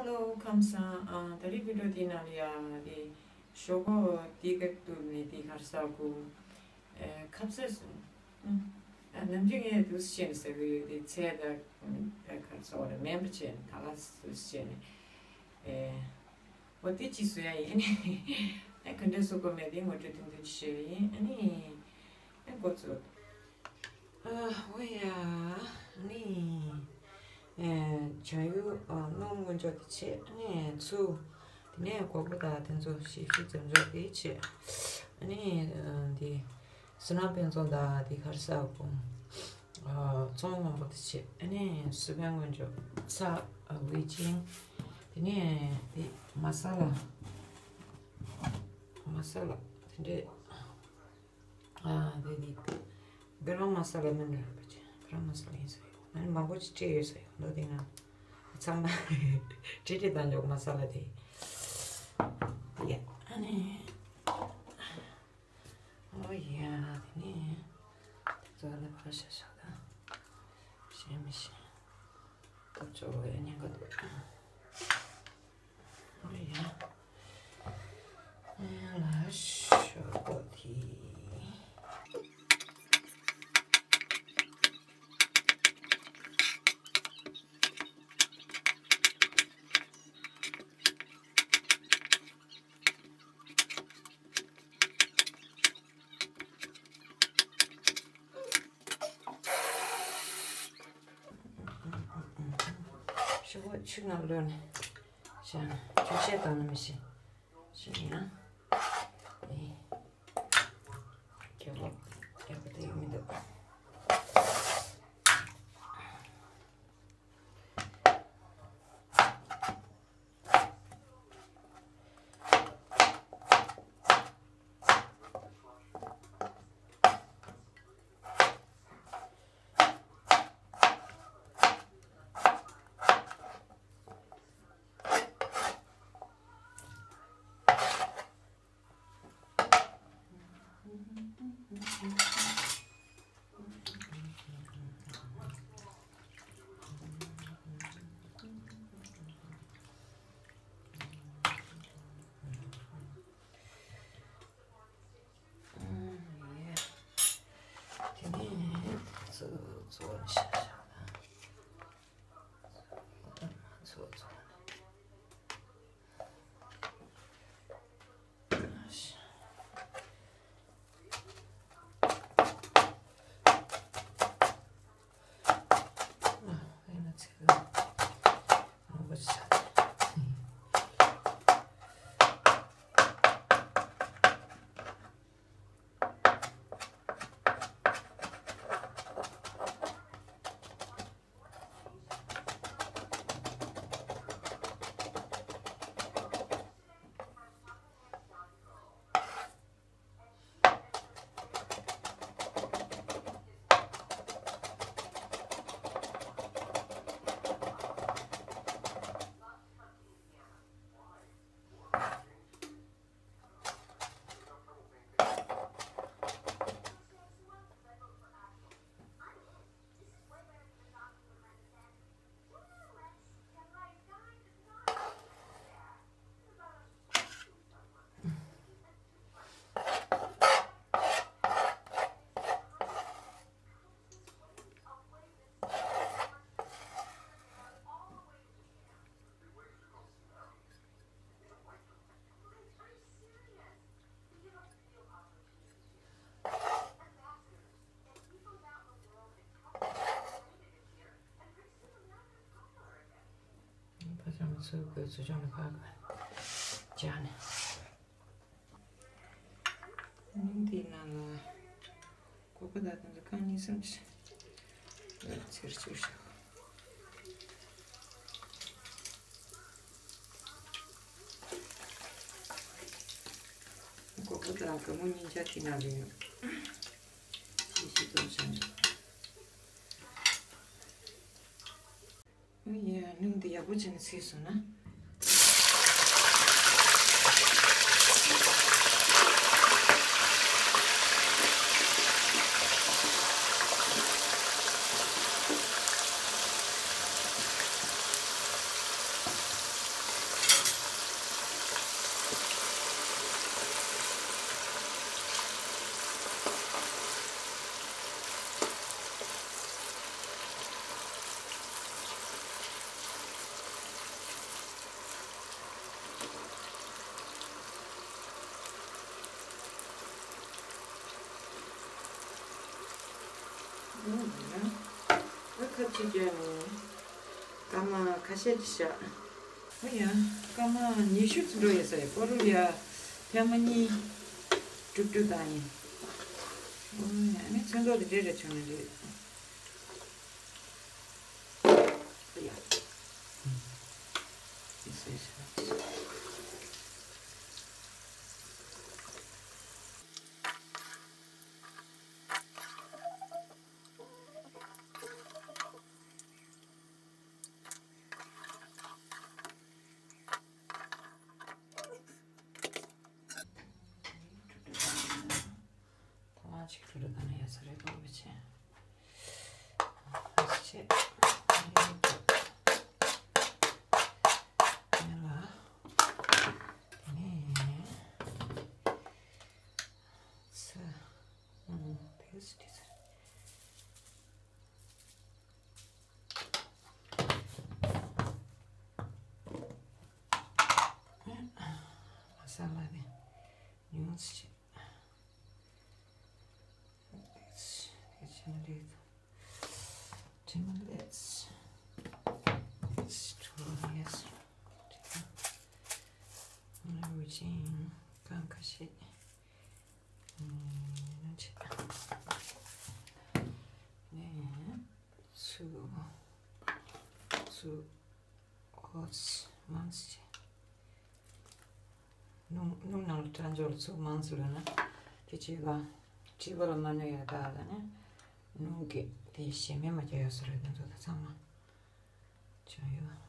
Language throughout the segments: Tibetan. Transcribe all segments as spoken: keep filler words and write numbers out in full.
ཧེ་ལོ་ཁམས་བཟང་། ཨ། ད་རེས་བི་ཌིའོ་འདི་ནང་ལ་ཡ་དེ་ཞོག་ཁོག་དེ་ག་བཏུབ་ནས་དེ་གར་ས་གོ། ཨེ། ཁ་ཟས་སོང་། ཨ། ནམ་རྒྱུན་ངས་དུས་ཆེན་ཟེར་གི་ཡོད་དེ་ཚལ་དང་། ཨ། གར་ས་བ་ལ་མེན་པ་བྱས་ནས་ད་ག་དུས་ཆེན་ནས། ཨེ། འོ་དེ་ཅི་བཟོ་ཡ་ཡིན། ཨེ། ག་འདྲ་བཟོ་དགོས་མེད་དེ་ངོ་སྤྲོད་ཐུང་ཐུང་ཅིག་ཞུ་ཡ་ཡིན། ཨ་ནི། ཨེ། འགོ་ཚུགས། ཨ། འོ་ཡ། ནི། ཨེ། བྱ་ཡུ། ཨ། སྣུམ་སྔོན་འཇོག་དེ་བྱས། ཨ་ནི་ཚུ། དེ་ནས་སྒོག་པ་དང་དེ་ཚོ་ཞིབ་ཞིབ་ཙམ་འཇོག་དེ་བྱས། ཨ་ནི། ཨ། དེ་སུ་ནག་དཔེ་ཚོང་དང་དེ་གར་ས་གོ། ཨ། བཙོང་མང་པོ་དེ་བྱས། ཨ་ནི་སུ་བན་སྔོན་འཇོག་ཚ། ཨ། ཝེ་ཅིང་། དེ་ནས་དེ་མ་ས་ལ། མ་ས་ལ་དེ་འདྲས། ཨ། དེ་ནི་ག་རམ་མ་ས་ལ་མིན་ནི་རེད་པ་ཅི། ག་རམ་མ་ས་ལ་ཡིན་ས་ཡོད། ཨ་ནི་མང་པོ་ཅིག་སྤྲད་ཡོད་ས་ཡོད། མདོ་དེ་ན་ཚང་མ་སྤྲད་སྤྲད་བཏང་འཇོག་མ་ས་ལ་དེ། ཡ། ཨ་ནི། ཨོ་ཡ། དེ་ནི་དེ་ཚོ་ལ་ཕར་བཞག་བཞག་དང་། ཤེས་མི་ཤེས། ད་ཅོ་བའི་ཉེན་ཁ་འདུག་ཨོ་ཡ། ཨེ། ལ་ཤོག་གོ་དེ། ཤོག་གོ་ཆུ་ནང་བླུགས་ནས་བཞག་ན། ཆུ་ཤེལ་དང་ནི་མི་ཤེས། ཤེས་ཡིན་ན། ཨེ། རྒྱལ་པོ། རྒྱལ་པོ་དེ་ཡོང་མི་འདུག་དེ་ནས་ཚོ་ཚོ་ཤ་ཤ་དང་། ཚོ་ཚོ། ཕ་ཚང་ཚོའི་གོས་ཚོ་ཅང་ལ་ཁག་གི་བྱ་ནས། ནིང་དེའི་ནང་ལ་སྒོག་པ་དང་དེ་ཚོ་རྐང་གཉིས་གསུམ་ཅིག་ཚེར་བཅུག་བཞག་སྒོག་པ་དང་སྒ་མོ་གཉིས་ཆ་དེ་ནང་ལ་ཡོད། ཤི་ཤི་ཏོག་ཅན། ཨོ་ཡ། སྣུམ་འདི་ཡག་པོ་བྱས་ནས་བསྲེས་སོང་ན། ཅིག་ཡོད་མིན། སྐར་མ་ཁ་ཤས་ཅིག་བཞག་ཨོ་ཡ། སྐར་མ་ཉི་ཤུ་ཙམ་འགྲོ་ཡོད་ས་རེད། པ་རུ་ཡ་ཐེངས་མ་གཉིས་དཀྲུག་དཀྲུག་བཏང་ཡིན། ཨོ་ཡ། ཨ་ནི་ཚོན་མདོག་དེ་འདྲས་རེ་བྱུང་ན་འགྲིག་ཨོ་ཡ། ཐོག་མ་ཅིག་ཕུ་རུ་དང་ཡ་ས་རེ་གོང་བུ་ཆེ། ཨ་ཆེ། ཨ་ལ། ནས། ས། ཨུམ། ཕེ་སི་ཏི་ས་རེ། ཨ་ས་ལ་ནས་ཉུང་ཙམ་བྱེད། Let's, let's, let's, let's try this. Routine. གང་ཁ་ཤས། ནས་ཚུ་ཚུ་ཧོ་མང་སི། སྣུམ་སྣུམ་ནང་ལ་དྲ་འཇོག་ཚུགས་མང་ཚུགས་ལ་ན། དེ་བྱས་ལ་དྲི་བ་ལ་མ་གནོད་ཡ་ད་ལ་ནི། སྣུམ་གི་དེ་ཞེ་མེད་མ་རྒྱག་ཡ་སོ་རེད། དེ་ཚོ་ད་ཚང་མ་བྱུང་ཡོད།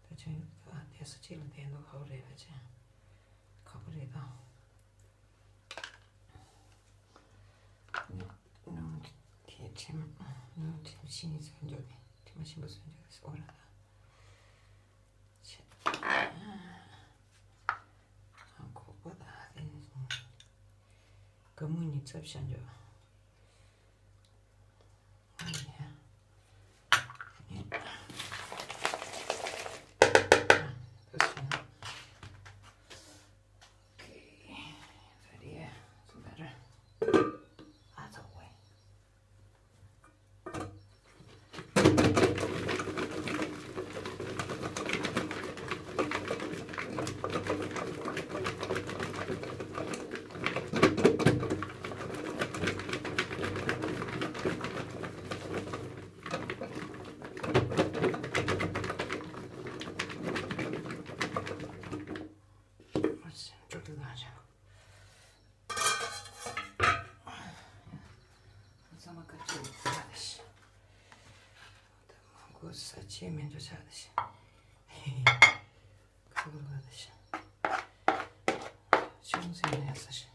ད་བྱུང་ཡོད། ད་དེ་ས་གཅིག་ལ་བསྡད་མདོག་ཁ་པོ་རེད་པ་ཅན། ཁ་པོ་རེད་ད། སྣུམ་དེ་ཁྲིམས་སྣུམ་ཁྲིམས་ཤིང་བཟོ་འཇོག་དེ་ཁྲིམས་ཤིང་པོ་བཟོ་འཇོག་དེ་སོ་ར་ད། ཁོག་པ་དང་དེ་ནི་སྒ་སྨུག་གཉིས་ཚབ་བྱ་འཇོག་ཚང་མ་ཀ་ཅོ་ཡིན་ས་རེད་ཤག་ད་མང་པོ་ས་ཆེ་མེད་འགྲོ་ཆགས་རེད་ཤག་ཁ་བོར་བ་རེད་ཤག་ཅུང་ཟད་ཡང་ས་རེད།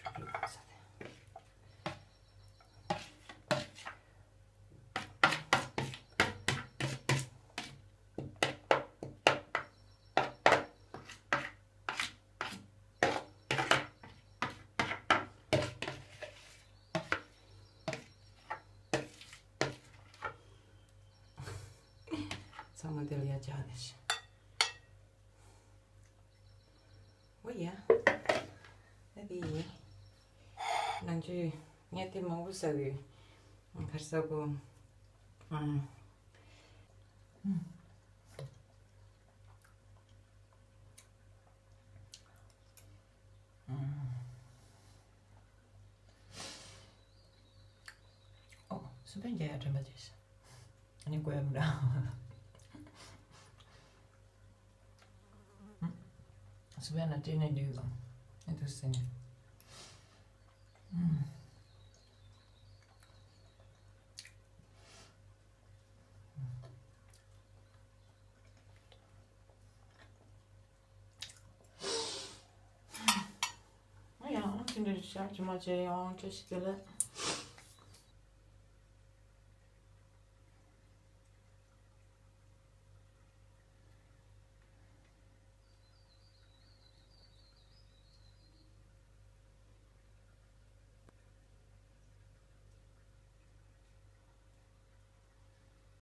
ཀྲུག་ཀྲུག་ས་རེད། ཚང་མ་དེ་ལ་ཡ་བྱ་ནས་ཤི། འོ་ཡ། ཨ་དེ་ཡིན། ནང་ཆུ་ངས་དེ་མང་པོ་ཟ་གི་ཡོད། གར་ཟ་གོ། ཨང་། ཨོ། སུ་པན་རྒྱ་ཡ་དྲན་པ་བྱས། ཨ་ནི་གོ་ཡ་མི་འདྲ། སུ་པན་ན་སྤྲད་ནས་འདུག་ཨང་། ཨེ་དུ་སེ་ནས། ང་ཡང་དེ་འདྲ་ཞག་ཅི་མ་བྱས་ཡང་བཀྲ་ཤིས་བདེ་ལེགས།